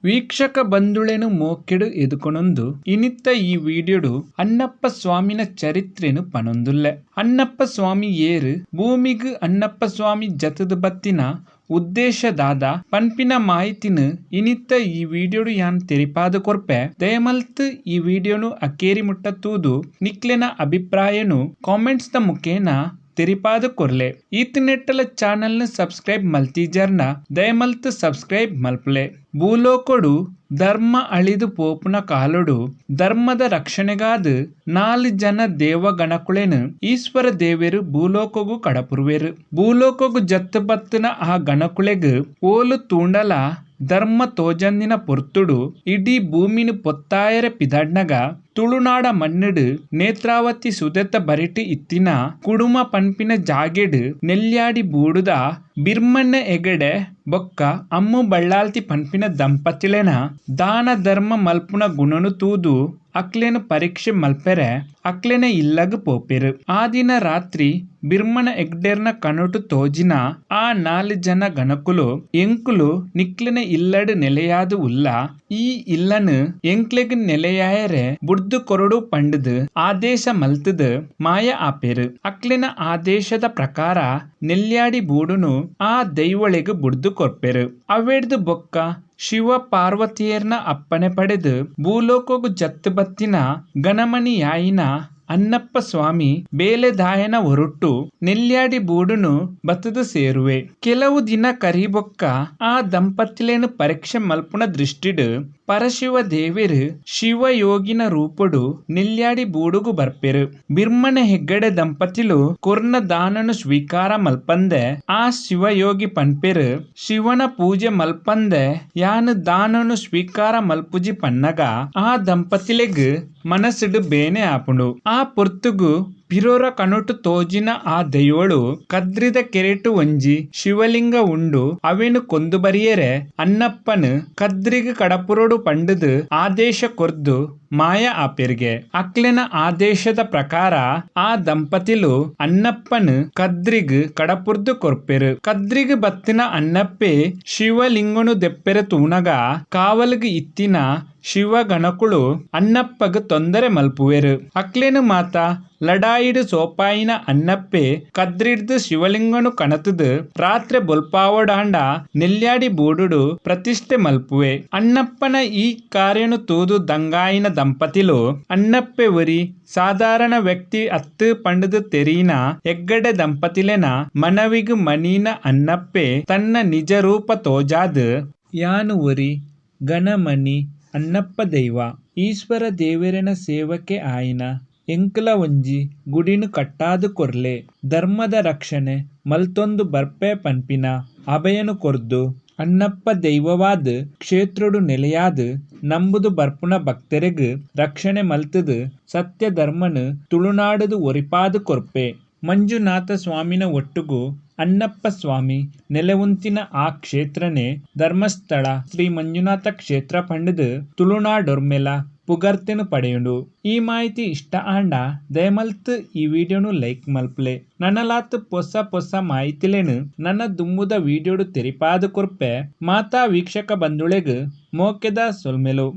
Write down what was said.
ವೀಕ್ಷಕ ಬಂಧುಳೆನು ಮೋಕೆಡು ಎದುಕೊನೊಂದು ಇನಿತ್ತ ಈ ವಿಡಿಯೋಡು ಅಣ್ಣಪ್ಪ ಸ್ವಾಮಿನ ಚರಿತ್ರೆನು ಪನೊಂದುಲ್ಲೆ. ಅಣ್ಣಪ್ಪ ಸ್ವಾಮಿ ಏರು ಭೂಮಿಗ್ ಅಣ್ಣಪ್ಪ ಸ್ವಾಮಿ ಜತದ ಬತ್ತಿನ ಉದ್ದೇಶದಾದ ಪನ್ಪಿನ ಮಾಹಿತಿನ ಇನಿತ್ತ ಈ ವಿಡಿಯೋಡು ಯಾನ್ ತೆರಿಪಾದ ಕೊರ್ಪೆ. ದಯಮಲ್ತ್ ಈ ವಿಡಿಯೋನು ಅಕೇರಿ ಮುಟ್ಟ ತೂದು ನಿಕ್ಲೆನ ಅಭಿಪ್ರಾಯನು ಕಾಮೆಂಟ್ಸ್ ದ ಮುಖೇನ ತೆರಿಪಾದ ಕೊರ್ಲೆ. ಈತ್ ನೆಟ್ಟಲ ಚಾನೆಲ್ ನು ಸಬ್ಸ್ಕ್ರೈಬ್ ಮಲ್ತಿಜರ್ನ ದಯಮಲ್ತ್ ಸಬ್ಸ್ಕ್ರೈಬ್ ಮಲ್ಪಲೆ. ಭೂಲೋಕೊಡು ಧರ್ಮ ಅಳಿದು ಪೋಪುನ ಕಾಲೊಡು ಧರ್ಮದ ರಕ್ಷಣೆಗಾದ್ ನಾಲ್ ಜನ ದೇವಗಣಕುಲೆನ್ ಈಶ್ವರ ದೇವೆರು ಭೂಲೋಕೊಗು ಕಡಪುರುವೆರು. ಭೂಲೋಕೊಗು ಜತ್ತು ಬತ್ತುನ ಆ ಗಣಕುಲೆಗ್ ಓಲು ತೂಂಡಲ ಧರ್ಮ ತೋಜಂದಿನ ಪೊರ್ತುಡು ಇಡೀ ಭೂಮಿನ್ ಪೊತ್ತಾಯೆರೆ ಪಿದಾಡ್ನಗ ತುಳುನಾಡ ಮಣ್ಣುಡು ನೇತ್ರಾವತಿ ಸುದೆತ ಬರಿಟ್ ಇತ್ತಿನ ಕುಡುಮ ಪನ್ಪಿನ ಜಾಗೆಡ್ ನೆಲ್ಯಾಡಿ ಬೂಡುದ ಬಿರ್ಮಣ್ಣೆ ಹೆಗಡೆ ಬೊಕ್ಕ ಅಮ್ಮು ಬಳ್ಳಾಲ್ತಿ ಪನ್ಪಿನ ದಂಪತಿಲೆನ ದಾನ ಧರ್ಮ ಮಲ್ಪುನ ಗುಣನು ತೂದು ಅಕ್ಲೆನ್ ಪರೀಕ್ಷೆ ಮಲ್ಪೆರೆ ಅಕ್ಲೆನ ಇಲ್ಲಗ್ ಪೋಪೆರ್. ಆ ದಿನ ರಾತ್ರಿ ಬಿರ್ಮಣ ಹೆಗ್ಡೆರ್ನ ಕನೊಟು ತೋಜಿನ ಆ ನಾಲ್ ಜನ ಗಣಕುಲು ಎಂಕುಲು ನಿಕ್ಲೆನ ಇಲ್ಲಡ್ ನೆಲೆಯಾದ್ ಉಲ್ಲ, ಈ ಇಲ್ಲನ್ ಎಂಕ್ಲೆಗ್ ನೆಲೆಯಾಯೆರೆ ಬುಡ್ದು ಕೊರೊಡು ಪಂಡುದು ಆದೇಶ ಮಲ್ತುದು ಮಾಯ ಆಪೆರ್. ಅಕ್ಲೆನ ಆದೇಶದ ಪ್ರಕಾರ ನೆಲ್ಯಾಡಿ ಬೂಡುನು ಆ ದೈವೊಲೆಗ್ ಬುಡ್ದು ಕೊರ್ಪೆರ್. ಅವೆಡ್ದ್ ಬೊಕ್ಕ ಶಿವ ಪಾರ್ವತಿಯೆರ್ನ ಅಪ್ಪಣೆ ಪಡೆದ್ ಭೂಲೋಕೊಗು ಜತ್ತ್ ಬತ್ತಿನ ಗಣಮಣಿಯಾಯಿನ ಅಣ್ಣಪ್ಪ ಸ್ವಾಮಿ ಬೇಲೆದಾಯನ ಒರುಟ್ಟು ನೆಲ್ಯಾಡಿ ಬೂಡುನು ಬತ್ತುದು ಸೇರುವೆ. ಕೆಲವು ದಿನ ಕರಿಬೊಕ್ಕ ಆ ದಂಪತಿಲೆನ್ ಪರೀಕ್ಷೆ ಮಲ್ಪುನ ದೃಷ್ಟಿಡ್ ಪರಶಿವ ದೇವೆರ್ ಶಿವಯೋಗಿನ ರೂಪೊಡು ನೆಲ್ಯಾಡಿ ಬೂಡುಗು ಬರ್ಪೆರ್. ಬಿರ್ಮಣ ಹೆಗ್ಗಡೆ ದಂಪತಿಲು ಕೊರ್ನ ದಾನನು ಸ್ವೀಕಾರ ಮಲ್ಪಂದೆ ಆ ಶಿವಯೋಗಿ ಪನ್ಪೆರ್, ಶಿವನ ಪೂಜೆ ಮಲ್ಪಂದೆ ಯಾನ್ ದಾನನು ಸ್ವೀಕಾರ ಮಲ್ಪುಜಿ ಪನ್ನಗ ಆ ದಂಪತಿಲೆಗ್ ಮನಸ್ಸುಡು ಬೇನೆ ಆಪುಂಡು. ಆ ಪೊರ್ತುಗು ಪಿರೊರ ಕನೊಟು ತೋಜಿನ ಆ ದೈವೊಳು ಕದ್ರಿದ ಕೆರೆಟು ಒಂಜಿ ಶಿವಲಿಂಗ ಉಂಡು ಅವೆನು ಕೊಂದು ಬರಿಯೆರೆ ಅಣ್ಣಪ್ಪನ್ ಕದ್ರಿಗ್ ಕಡಪುರೊಡು ಪಂಡುದು ಆದೇಶ ಕೊರ್ದು ಮಾಯ ಆಪೆರ್ಗೆ. ಅಕ್ಲೆನ ಆದೇಶದ ಪ್ರಕಾರ ಆ ದಂಪತಿಲು ಅಣ್ಣಪ್ಪನ್ ಕದ್ರಿಗ್ ಕಡಪುರ್ದು ಕೊರ್ಪೆರ್. ಕದ್ರಿಗ್ ಬತ್ತಿನ ಅಣ್ಣಪ್ಪೆ ಶಿವಲಿಂಗೊನು ದೆಪ್ಪೆರೆ ತೂನಗ ಕಾವಲ್ಗ್ ಇತ್ತಿನ ಶಿವಗಣಕುಲು ಅಣ್ಣಪ್ಪಗ್ ತೊಂದರೆ ಮಲ್ಪುವೆರ್. ಅಕ್ಲೆನ್ ಮಾತ ಲಡಾಯಿಡ್ ಸೋಪಾಯಿನ ಅಣ್ಣಪ್ಪೆ ಕದ್ರಿಡ್ದ್ ಶಿವಲಿಂಗನು ಕನತುದು ರಾತ್ರೆ ಬೊಲ್ಪಾವೊಡಾಂಡ ನೆಲ್ಯಾಡಿ ಬೂಡುಡು ಪ್ರತಿಷ್ಠೆ ಮಲ್ಪುವೆ. ಅಣ್ಣಪ್ಪನ ಈ ಕಾರ್ಯನು ತೂದು ದಂಗಾಯಿನ ದಂಪತಿಲು ಅಣ್ಣಪ್ಪೆ ಒರಿ ಸಾಧಾರಣ ವ್ಯಕ್ತಿ ಅತ್ತ್ ಪಂಡುದು ತೆರಿನ ಹೆಗ್ಗಡೆ ದಂಪತಿಲೆನ ಮನವಿಗ್ ಮನಿನ ಅಣ್ಣಪ್ಪೆ ತನ್ನ ನಿಜ ರೂಪ ತೋಜಾದ್ ಯಾನ್ ಒರಿ ಗಣಮಣಿ ಅಣ್ಣಪ್ಪ ದೈವ. ಈಶ್ವರ ದೇವೆರೆನ ಸೇವಕೆ ಆಯಿನ ಎಂಕ್ಲ ಒಂಜಿ ಗುಡಿನ್ ಕಟ್ಟಾದ್ ಕೊರ್ಲೆ. ಧರ್ಮದ ರಕ್ಷಣೆ ಮಲ್ತೊಂದು ಬರ್ಪೆ ಪನ್ಪಿನ ಅಭಯನ್ ಕೊರ್ದು ಅಣ್ಣಪ್ಪ ದೈವವಾದ್ ಕ್ಷೇತ್ರೊಡು ನೆಲೆಯಾದ್ ನಂಬುದು ಬರ್ಪುನ ಭಕ್ತೆರೆಗ್ ರಕ್ಷಣೆ ಮಲ್ತುದು ಸತ್ಯ ಧರ್ಮನ್ ತುಳುನಾಡುದು ಒರಿಪಾದ್ ಕೊರ್ಪೆ. ಮಂಜುನಾಥ ಸ್ವಾಮಿನ ಒಟ್ಟುಗು ಅಣ್ಣಪ್ಪ ಸ್ವಾಮಿ ನೆಲೆ ಉಂತಿನ ಆ ಕ್ಷೇತ್ರನೇ ಧರ್ಮಸ್ಥಳ ಶ್ರೀ ಮಂಜುನಾಥ ಕ್ಷೇತ್ರ ಪಂಡುದು ತುಳುನಾಡೊರ್ಮೆಲ ಪುಗರ್ತೆನ್ ಪಡೆಯುಂಡು. ಈ ಮಾಹಿತಿ ಇಷ್ಟ ಆಂಡ ದಯಮಲ್ತ್ ಈ ವಿಡಿಯೋನು ಲೈಕ್ ಮಲ್ಪುಲೆ. ನನಲಾತ್ ಪೊಸ ಪೊಸ ಮಾಹಿತಿಲೆನ್ ನನ ದುಂಬುದ ವಿಡಿಯೋಡು ತೆರಿಪಾದ್ ಕೊರ್ಪೆ. ಮಾತಾ ವೀಕ್ಷಕ ಬಂಧುಲೆಗ್ ಮೋಕೆದ ಸೊಲ್ಮೆಲು.